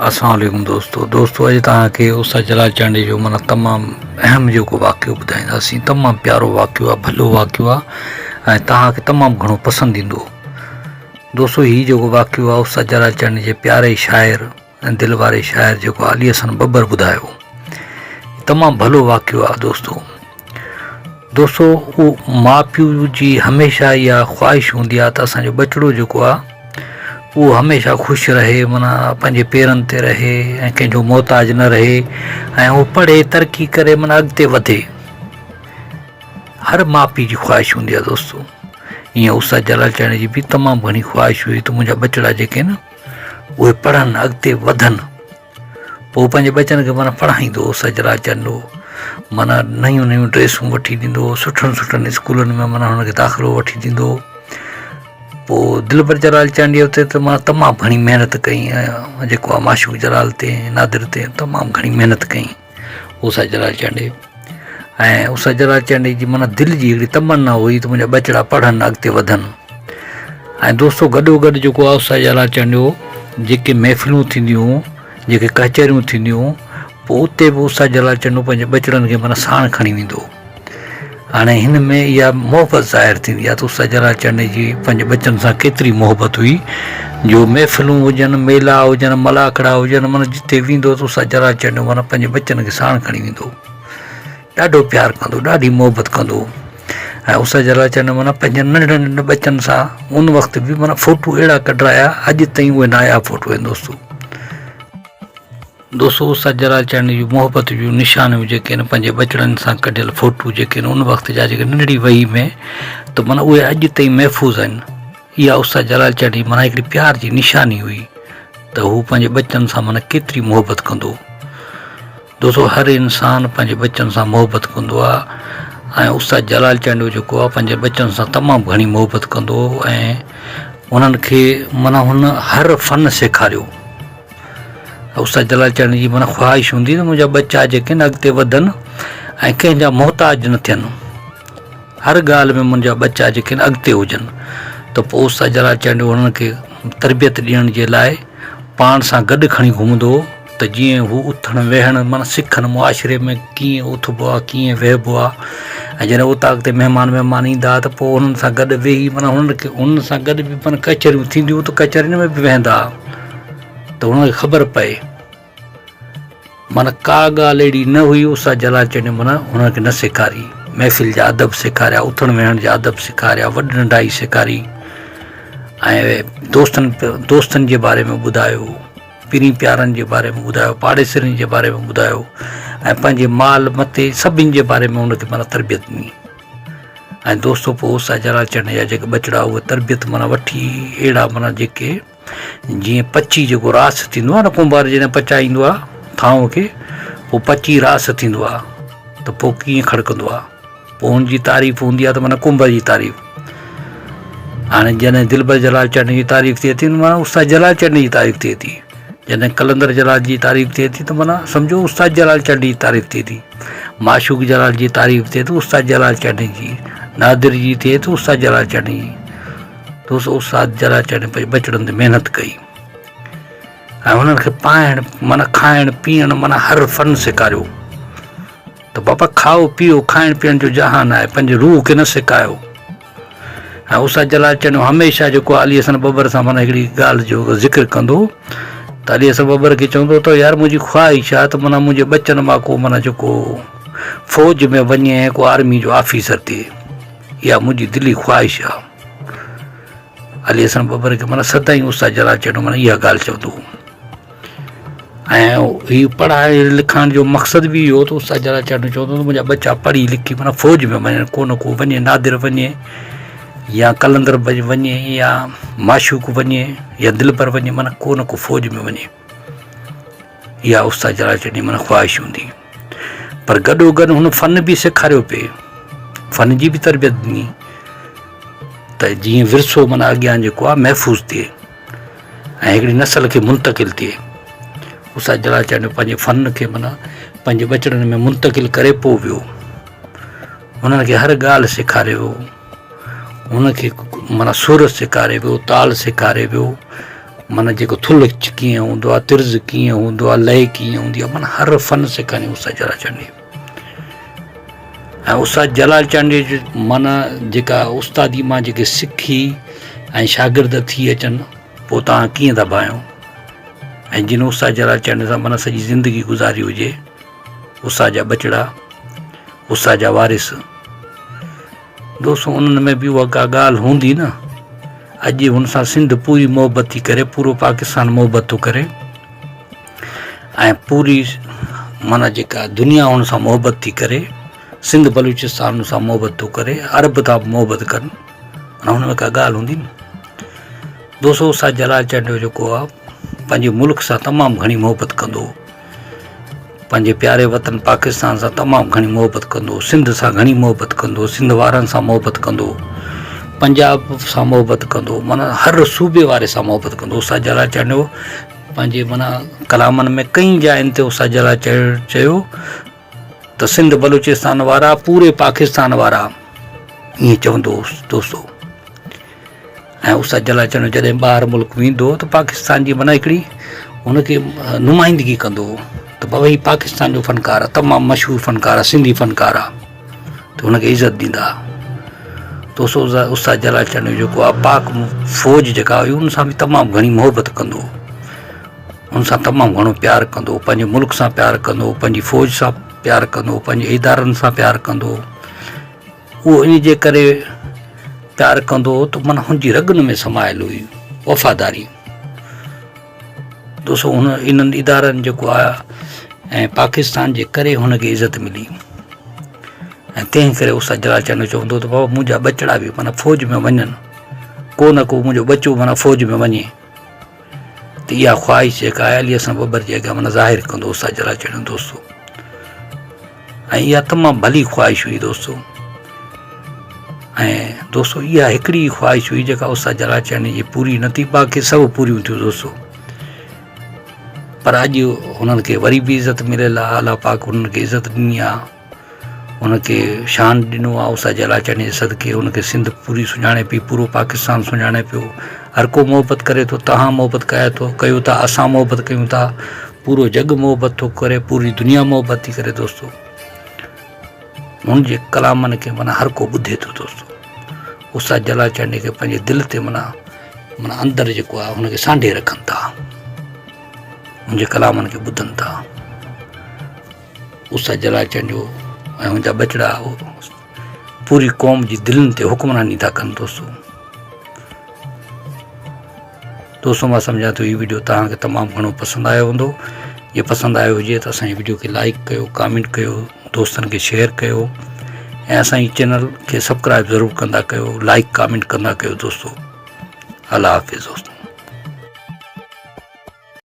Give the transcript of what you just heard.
اسلام عليڪم دوستو دوستو اڄ توهان کي استاد جلال چانڊيي جو معنيٰ تمام اهم جيڪو واقعو ٻڌائينداسين تمام پيارو واقعو آهي ڀلو واقعو آهي ۽ توهان کي تمام گهڻو پسند ايندو دوستو هي جيڪو واقعو آهي استاد جلال چانڊيي جي پياري شاعر ۽ دل واري شاعر جيڪو علي حسن ٻٻر ٻڌايو تمام ڀلو واقعو آهي دوستو دوستو اهو ماء پيء جي هميشه اها خواهش هوندي آهي ته اسانجو ٻچڙو جيڪو آهي اهو هميشه خوش رهي معنيٰ پنهنجي پيرن تي رهي ۽ ڪنهن جو محتاج نه رهي ۽ هو پڙهي ترقي ڪري معنيٰ اڳتي وڌي هر ماء پيء جي خواهش هوندي آهي دوستو ائين استاد جلال چاڻي جي به تمام گهڻي خواهش هئي ته منهنجا ٻچڙا جيڪي آهن اهي پڙهن اڳتي وڌن پوء پنهنجي ٻچن کي معنيٰ پڙهائيندو هو سجرا چنڊو معنيٰ نيون نيون ڊريسون وٺي ڏيندو هو سٺن سٺن اسڪولن ۾ معنيٰ هن کي داخلو وٺي ڏيندو هو پوء دلبر جلال چانڊيو تي ته معنيٰ تمام گهڻي محنت ڪئي ۽ جيڪو آهي معشوق جلال تي نادر تي تمام گهڻي محنت ڪئي استاد جلال چانڊيو ۽ استاد جلال چانڊيي جي معنيٰ دل جي هڪڙي تمنا هئي ته منهنجا ٻچڙا پڙهن اڳتي وڌن ۽ دوستو گڏو گڏ جيڪو آهي استاد جلال چانڊيو جيڪي محفلون ٿينديون هيون جيڪي ڪچهريون ٿينديون هيون پوء اتي به استاد جلال چانڊيو پنهنجي ٻچڙن کي معنيٰ ساڻ کڻي ويندو هو هاڻي هن ۾ اها محبت ظاهر ٿيندي آهي ته استاد جلال چانڊيي جي پنهنجي ٻچن سان ڪيتري محبت هئي جو محفلون هجن ميلا هجن ملاکڙا هجن معنيٰ جتي ويندو ته استاد جلال چانڊيو معنيٰ پنهنجي ٻچن کي ساڻ کڻي ويندو هو ڏاڍو پيار ڪندو ڏاڍي محبت ڪندو هو ۽ استاد جلال چانڊيو معنيٰ پنهنجن ننڍڙن ننڍڙن ٻچن سان ان وقت به معنيٰ فوٽو اهڙا ڪڍرايا اڄ تائين اهي ناياب فوٽو آهن دوستو. دوستو استاد جلال چانڊيي جون محبت جون نشانيون جيڪي آهن پنهنجي ٻچڙن سان ڪڍيل فوٽو جيڪي آهن ان وقت جا جيڪي ننڍڙي وهي ۾ ته معنيٰ اهي اڄ تائين محفوظ آهن اها استاد جلال چانڊيي معنيٰ هڪڙي پيار جي نشاني هئي ته هو پنهنجي ٻچن سان معنيٰ ڪيتري محبت ڪندو هو. دوستو هر انسان پنهنجي ٻچن سان محبت ڪندو آ ۽ استاد جلال چانڊيو جيڪو آ پنهنجي ٻچن سان تمام گهڻي محبت ڪندو هو ۽ انهن کي معنيٰ هن هر فن سيکاريو استاد جلال چانڊيي جي معنيٰ خواهش هوندي ته منهنجا ٻچا جيڪي آهن اڳتي وڌن ۽ ڪنهن جا محتاج نه ٿين هر ڳالهه ۾ منهنجا ٻچا جيڪي آهن اڳتي هجن ته پوء استاد جلال چانڊيو انهن کي تربيت ڏيڻ جي لاء پاڻ سان گڏ کڻي گهمندو هو ته جيئن هو اٿڻ ويهڻ معنيٰ سکن معاشري ۾ ڪيئن اٿبو آهي ڪيئن ويهبو آهي ۽ جڏهن اوطاق تي مهمان وهمان ايندا ته پوء انهن سان گڏ ويهي معنيٰ انهن کي انهن سان گڏ به معنيٰ ڪچهريون ٿينديون ته ڪچهرين ۾ به ويهندا ته انهن کي خبر پئي معنيٰ ڪا ڳالهه اهڙي نه هئي استاد جلال چنيو معنيٰ انهن کي نه سيکاري محفل جا ادب سيکاريا اٿڻ ويهڻ جا ادب سيکاريا وڏ ننڍائي سيکاري ۽ دوستن دوستن جي باري ۾ ٻڌايو پرين پيارن جي باري ۾ ٻڌايو پاڙيسرين جي باري ۾ ٻڌايو ۽ پنهنجي مال متي سڀن جي باري ۾ ان کي معنيٰ تربيت ڏني ۽ دوستو پوء استاد جلال چنيو جا جيڪي ٻچڙا اهي تربيت معنيٰ وٺي اهڙا معنيٰ جيڪي جيئن پچي جيڪو راس ٿيندو آهي نه ڪنڀار جڏهن پچائيندو آهي ٿانو کي پوء پچي راس ٿيندو آهي ته پوء ڪيئن کڙڪندو آهي پوء ان جي تعريف هوندي آهي ته معنيٰ ڪنڀر جي تعريف هاڻي جڏهن دلبر جلال چنڊ جي تعريف ٿئي ٿي معنيٰ استاد جلال چنڊ جي تعريف ٿئي ٿي جڏهن قلندر جلال جي تعريف ٿئي ٿي ته معنيٰ سمجهو استاد جلال چنڊ جي تعريف ٿئي ٿي معشوق جلال جي تعريف ٿئي ته استاد جلال چنڊ جي نادر جي ٿئي ته استاد جلال چنڊ جي دوست استاد جلال چانڊيو پنهنجي ٻچڙن تي محنت ڪئي ۽ انهن کي پائڻ معنيٰ کائڻ پيئڻ معنيٰ هر فن سيکاريو ته بابا کائو پيئو کائڻ پيئڻ جو جهان آهي پنهنجي روح کي نه سڪايو ۽ استاد جلال چانڊيو هميشه جيڪو علي حسن ٻٻر سان معنيٰ هڪڙي ڳالهه جو ذڪر ڪندو ته علي حسن ٻٻر کي چوندو ته يار منهنجي خواهش آهي ته معنيٰ منهنجي ٻچن مان ڪو معنيٰ جيڪو فوج ۾ وڃي ۽ ڪو آرمي جو آفيسر ٿئي اها منهنجي دلي خواهش آهي. علي حسن ٻٻر کي معنيٰ سدائين استاد جلال چنڊ معنيٰ اها ڳالهه چوندو هو ۽ هي پڙهائي لکائڻ جو مقصد به اهو ته استاد جلال چنڊ چوندو هو ته منهنجا ٻچا پڙهي لکي معنيٰ فوج ۾ وڃن ڪو نه ڪو وڃي نادر وڃي يا قلندر وڃي يا معشوق وڃي يا دلبر وڃي معنيٰ ڪو نه ڪو فوج ۾ وڃي اها استاد جلال چنڊ جي معنيٰ خواهش هوندي پر گڏو گڏ هن فن به سيکاريو پئي فن جي به تربيت ڏني ته جيئن ورثو معنيٰ اڳيان جيڪو آهي محفوظ ٿئي ۽ هڪڙي نسل کي منتقل ٿئي استاد جلال چانڊيو پنهنجي فن کي معنيٰ پنهنجي ٻچڙن ۾ منتقل ڪري پوء ويو انهن کي هر ڳالهه سيکاري ويو ان کي معنيٰ سر سيکاري ويو تال سيکاري ويو. معنيٰ جيڪو ٿلهه ڪيئن هوندو آهي، طرز ڪيئن هوندو آهي، لئي ڪيئن هوندي آهي، معنيٰ هر فن سيکاريائين استاد جلال چانڊيي. ۽ استاد جلال چانڊيي جي معنيٰ جيڪا استادي مان جيڪي سکي ۽ شاگرد ٿي اچن پوء توهان ڪيئن ٿا ڀانئيو ۽ جن استاد جلال چانڊيي سان معنيٰ سڄي زندگي گذاري هجي استاد جا ٻچڙا استاد جا وارث دوستو انهن ۾ به اها ڪا ڳالهه هوندي نه اڄ هن سان سنڌ پوري محبت ٿي ڪري پورو پاڪستان محبت ٿو ڪري ۽ پوري معنيٰ جيڪا دنيا هن سان محبت ٿي ڪري سنڌ بلوچستان هن سان محبت ٿو ڪري عرب ٿا محبت ڪن معنيٰ هن ۾ ڪا ڳالهه هوندي نه دوستو استاد جلال چانڊيو جيڪو آهي پنهنجي ملڪ سان تمام گهڻي محبت ڪندو هو پنهنجي پياري وطن پاڪستان سان تمام گهڻي محبت ڪندو هو، سنڌ سان گهڻي محبت ڪندو هو، سنڌ وارن سان محبت ڪندو هو، پنجاب سان محبت ڪندو هو، معنيٰ هر صوبي واري سان محبت ڪندو هو. استاد جلال چانڊيو پنهنجي معنيٰ ڪلامن ۾ ڪئين جاين تي استاد جلال چيو ته سنڌ بلوچستان وارا پوري پاڪستان وارا ائين چوندو هو دوستو. ۽ استاد جلال چانڊيو جڏهن ٻاهر ملڪ ويندو هو ته پاڪستان جي معنيٰ هڪڙي هن کي نمائندگي ڪندو هو ته بابا هي پاڪستان جو فنڪار آهي تمام مشهور فنڪار آهي سنڌي فنڪار آهي ته هن کي عزت ڏيندا هئا تو سو استاد جلال چانڊيو جيڪو آهي پاڪ فوج جيڪا هئي ان سان به تمام گهڻي محبت ڪندو هو ان سان تمام گهڻو پيار ڪندو هو پنهنجي ملڪ سان پيار ڪندو هو پنهنجي فوج سان پيار ڪندو هو پنهنجي ادارن سان پيار ڪندو هو اهو ان جي ڪري پيار ڪندو هو ته معنيٰ هن جي رڳن ۾ سمايل هئي وفاداري. دوستو هن انهن ادارن جيڪو آيا ۽ پاڪستان جي ڪري هن کي عزت ملي ۽ تنهن ڪري استاد جلال چانڊيو چوندو ته بابا منهنجا ٻچڙا به معنيٰ فوج ۾ وڃن ڪو نه ڪو منهنجو ٻچو معنيٰ فوج ۾ وڃي ته اها خواهش جيڪا آهي علي حسن ٻٻر جي اڳيان معنيٰ ظاهر ڪندو استاد جلال چانڊيو دوستو ۽ اها تمام ڀلي خواهش هئي دوستو ۽ دوستو اها هڪڙي ئي خواهش هئي جيڪا استاد جلال چانڊيي جي پوري نه ٿي باقي سڀ پوريون ٿيون دوستو پر اڄ هنن کي وري به عزت مليل آهي الله پاڪ هنن کي عزت ڏني آهي هن کي شان ڏنو آهي استاد جلال چانڊيي جي صدقي هن کي سنڌ پوري سڃاڻي پئي پورو پاڪستان سڃاڻي پيو هر ڪو محبت ڪري ٿو توهان محبت ڪيا ٿو ڪيو ٿا اسان محبت ڪيون ٿا پورو جڳ محبت ٿو ڪري پوري دنيا محبت ٿي ڪري دوستو هن جي ڪلامن کي معنيٰ هر ڪو ٻڌي ٿو دوستو استاد جلال چانڊيي کي پنهنجي دل تي معنيٰ معنيٰ اندر جيڪو آهي هن کي سانڍي رکن ٿا هن جي ڪلامن کي ٻڌن ٿا استاد جلال چانڊيو ۽ هن جا ٻچڙا پوري قوم جي دلين تي حڪمراني ٿا ڪن دوستو دوستو مان سمجهان ٿو هي ويڊيو توهان کي تمام گهڻو پسند آيو هوندو جي پسند آيو هجي ته اسان جي ويڊيو کي لائڪ ڪيو ڪامينٽ ڪيو دوستن کي شيئر ڪيو ۽ اسان جي چينل کي سبسڪرائب ضرور ڪندا ڪيو لائڪ ڪامينٽ ڪندا ڪيو دوستو الله حافظ دوستو.